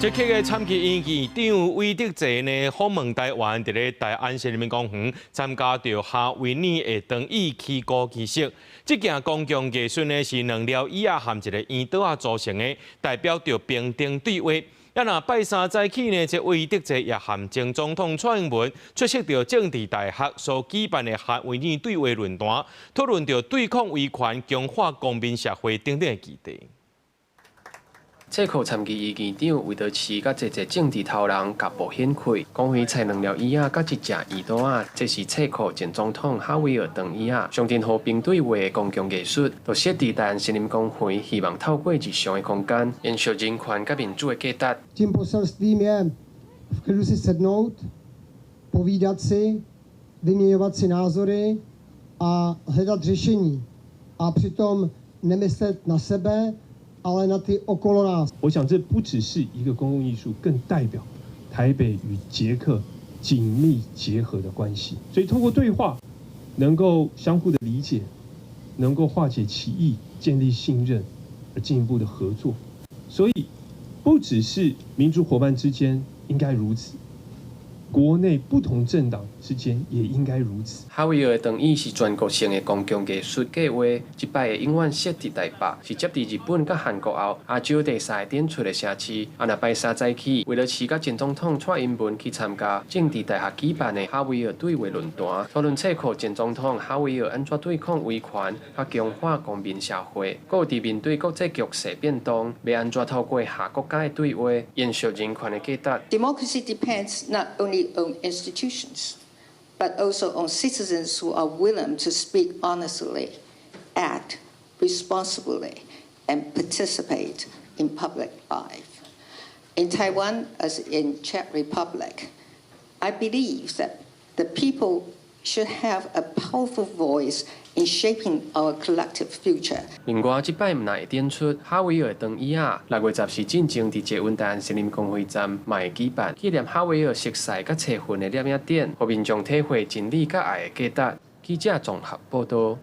捷克的參議院議長魏德濟呢訪問台灣，佇咧大安森林公園參加著哈維爾的長椅起鼓儀式。這件公共藝術呢是兩寮椅仔和一個圓桌仔組成的，代表著平等對話。啊，若拜三早起呢，這魏德濟也和前總統蔡英文出席著政治大學所舉辦的哈維爾對話論壇，討論著對抗威權、強化公民社會等等的議題。捷克參議院議長魏德奇佮濟濟政治頭人共步顯開，公園砌兩寮椅仔佮一隻圓桌仔，這是捷克前總統哈維爾長椅仔，象徵和平對話的公共藝術，就設佇大安森林公園，希望透過日常的空間，延續人權佮民主的價值。 Tím poselstvím je v klidu si sednout, povídat si, vyměňovat si názory a hledat řešení. A přitom nemyslet na sebe, ale na ty okolo nás。我想這不只是一個公共藝術，更代表台北與捷克緊密結合的關係。所以透過對話，能夠相互的理解，能夠化解歧異，建立信任，而進一步的合作。所以不只是民主夥伴之間應該如此，國內不同政黨之間也應該如此。哈維爾的長椅是全國性的公共藝術計劃，這擺會永遠設佇台北，是接佇日本佮韓國後，亞洲第三个展出的城市。啊，若拜三早起，魏樂馳佮前總統蔡英文去參加政治大學舉辦的哈維爾對話論壇，討論捷克前總統哈維爾按怎對抗威權，佮強化公民社會，閣有佇面對國際局勢變動，欲按怎透過跨國家的對話，延續人權的價值。 Democracy depends not only on institutions, but also on citizens who are willing to speak honestly, act responsibly, and participate in public life. In Taiwan, as in Czech Republic, I believe that the people should have a powerful voice in shaping our collective future. 另外，這擺毋但會展出哈維爾長椅仔，6月10日進前佇捷運大安森林公園站嘛會舉辦紀念哈維爾熟似佮冊份的攝影展，予民眾體會真理佮愛的價值。記者綜合報導。